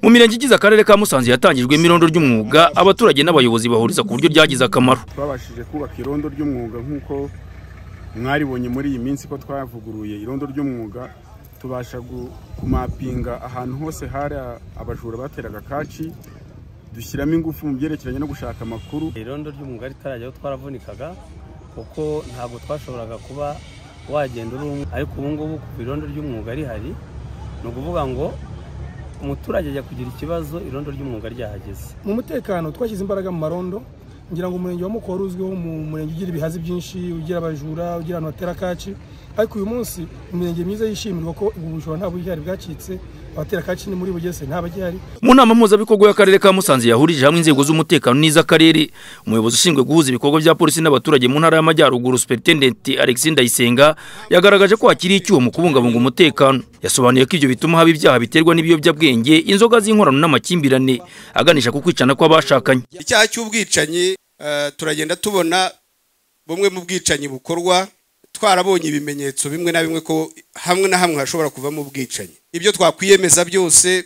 Mu mirenge igize akarere ka Musanze yatangijwe irondo ry'umwuga, abaturage n'abayobozi bahuriza ku buryo ryagize akamaro. Twabashije kubaka irondo ry'umwuga nk'uko mwaribonye muri iyi minsi ko twavuguruye irondo ry'umwuga, tubasha kumapinga ahantu hose hari abajura bateraga kaci, dushyiramo ingufu mu byerekeranye no gushaka amakuru. Irondo ry'umwuga ritarajyaho twaravunikaga kuko ntabwo twashoboraga kuba wagenda uri umwe, ariko ubu ngubu kuva irondo ry'umwuga rihari ni ukuvuga ngo umuturage ajya kugira ikibazo irondo ry'umwuga ryahageze. Mu mutekano twashyize imbaraga mu marondo, ngira ngo umurenge wa Muko wari uzwiho mu murenge ugira ibihazi byinshi, ugira abajura, ugira abantu batera kaci, ariko uyu munsi imirenge myiza yishimirwa ko ubu bujura nta bugihari bwacitse, abatera kaci ni muri Bugese nta bagihari. Mu nama mpuzabikorwa y'akarere ka Musanze yahurije hamwe inzego z'umutekano n'iz'akarere, umuyobozi ushinzwe guhuza ibikorwa bya polisi n'abaturage mu ntara y'Amajyaruguru Superintendent Alexis Ndayisenga yagaragaje ko hakiri icyuho mu kubungabunga umutekano. Yasobanuye ko ibyo bituma haba ibyaha biterwa n'ibiyobyabwenge, inzoga z'inkorano n'amakimbirane aganisha ku kwicana kw'abashakanye. Icyaha cy'ubwicanyi turagenda tubona bumwe mu bwicanyi bukorwa, twarabonye ibimenyetso bimwe na bimwe ko hamwe na hamwe hashobora kuvamo ubwicanyi. Ibyo twakwiyemeza byose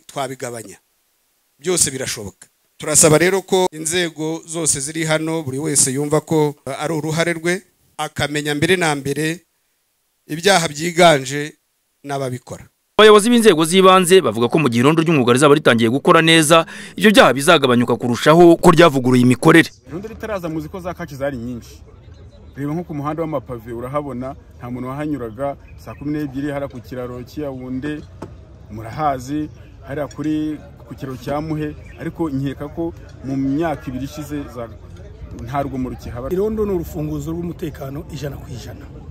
twabigabanya, byose birashoboka. Turasaba rero ko inzego zose ziri hano buri wese yumva ko ari uruhare rwe, akamenya mbere na mbere ibyaha byiganje n'ababikora. Abayobozi b'inzego z'ibanze bavuga ko mu gihe irondo ry'umwuga rizaba ritangiye gukora neza, ibyo byaha bizagabanyuka kurushaho ko ryavuguruye imikorere. Irondo ritaraza muzi ko za kaci zari nyinshi. Reba nko ku muhanda w'amapave urahabona nta muntu wahanyuraga saa 12 hara ku kiraro cy'Yawunde murahazi, hara kuri ku kiraro cya Muhe, ariko nkeka ko mu myaka ibiri ishize nta rugomo rukihaba. Irondo ni urufunguzo rw'umutekano 100%.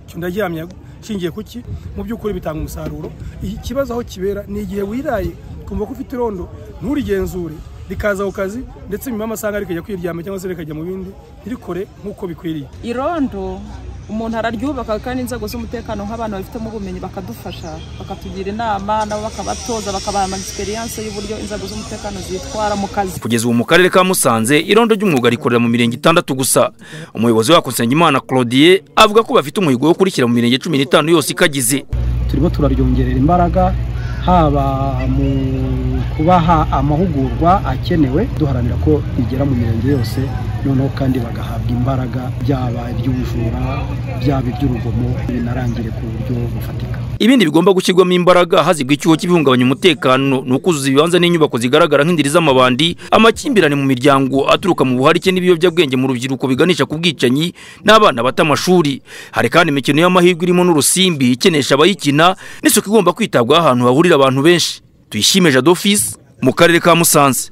Icyo ndagihamya nshingiye kuki mu by'ukuri bitanga umusaruro. Ikibazo aho kibera ni igihe wiraye kumva ko ufite irondo nturigenzure rikaza ku kazi, ndetse nyuma y'amasaha rikajya kwiryama cyangwa se rikajya mu bindi, ntirikore nk'uko bikwiriye. Irondo umuntu araryubaka kandi inzego z'umutekano nk'abantu babifitemo ubumenyi bakadufasha, bakatugira inama, nabo bakabatoza, bakabaha ama experience y'uburyo inzego z'umutekano zitwara mu kazi. Kugeza ubu mu karere ka Musanze irondo ry'umwuga rikorera mu mirenge 6 gusa. Umuyobozi wako Nsengimana Claudie avuga ko bafite umuhigo wo kurikira mu mirenge 15 yose ikagize. Turimo turaryongerera imbaraga haba mu kubaha amahugurwa akenewe, duharanira ko bigera mu mirenge yose, noneho kandi bagahabwa imbaraga, byaba iby'ubujura, byaba iby'urugomo, binarangire ku buryo bufatika. Ibindi bigomba gushyirwamo imbaraga hazigwa icyuho cy'ibihungabanya umutekano ni ukuzuza ibibanza n'inyubako zigaragara nk'indiri z'amabandi, amakimbirane mu miryango aturuka mu buharike n'ibiyobyabwenge mu rubyiruko biganisha ku bwicanyi n'abana bata amashuri. Hari kandi imikino y'amahirwe irimo n'urusimbi ikenesha abayikina n'isuku igomba kwitabwaho ahantu hahurira abantu benshi. Tuyishime Jadofis mu karere ka Musanze.